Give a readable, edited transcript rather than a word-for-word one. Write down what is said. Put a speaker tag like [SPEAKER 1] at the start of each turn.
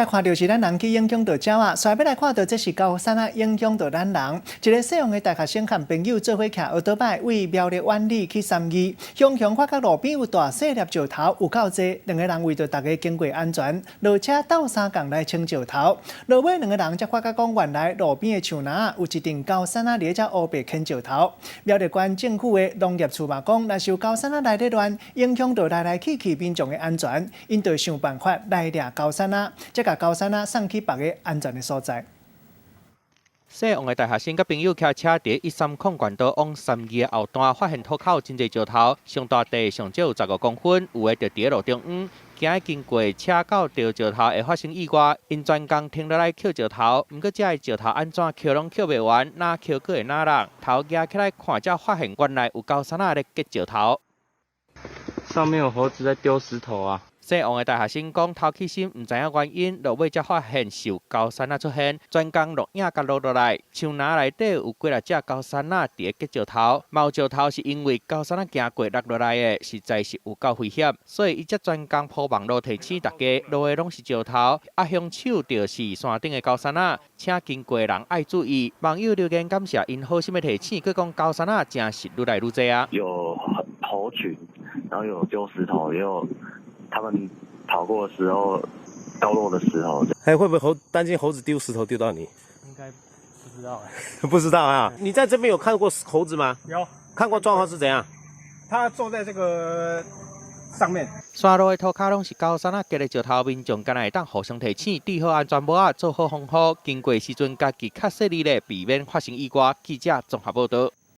[SPEAKER 1] 看著是咱人去影響著鳥仔，煞欲來看著這是高山仔影響著咱人。一个西王的大學生和朋友做伙騎歐多擺為苗栗苑里去三義，雄雄發覺路邊有大細粒石頭有夠濟，兩个人為著逐家經過安全，落車鬥相共來清石頭。落尾兩个人才發覺講，原來路邊的樹林有一陣高山仔佇咧遮烏白牽石頭。苗栗縣政府的農業處嘛講，若是有高山仔來咧亂，影響著來來去去民眾的安全，𪜶就想辦法來掠高山仔，才共高山仔送去別个安全的所在。
[SPEAKER 2] 西王的大學生佮朋友騎車佇130縣道往三義的後段，發現塗跤真濟石頭，上大塊上少有15公分，有的就佇路中央，驚經過車到著石頭會發生意外，𪜶專工停落來抾石頭。毋過這个石頭按怎抾攏抾袂完，若抾閣會若落，頭舉起來看，才發現原來有高山仔咧結石頭。
[SPEAKER 3] 上面有猴子在丟石頭啊！
[SPEAKER 2] 西王的大學生講，頭起先毋知影原因，落尾才發現是有高山仔出現，專工錄影共錄落來。樹林內底有幾若隻高山仔佇咧結石頭，嘛有石頭是因為高山仔行過落落來的，實在是有夠危險，所以伊才專工鋪網路提醒大家，路的攏是石頭，啊，兇手就是山頂的高山仔，請經過的人愛注意。網友留言感謝𪜶好心的提醒，閣講高山仔真是愈來愈濟啊。
[SPEAKER 4] 有猴群，然後有丟石頭，也有他們跑過的時候掉落的石頭。
[SPEAKER 5] 還會不會猴擔心猴子丟石頭丟到你？
[SPEAKER 6] 應該不知道哎。
[SPEAKER 5] 不知道啊？你在這邊有看過猴子嗎？
[SPEAKER 6] 有。
[SPEAKER 5] 看過狀況是怎樣？
[SPEAKER 6] 他坐在這個上面。
[SPEAKER 2] 山路的塗跤攏是高山仔結的石頭，民眾敢若會當互相提醒，戴好安全帽仔，做好防護，經過時陣家己較細膩咧，避免發生意外。記者綜合報導。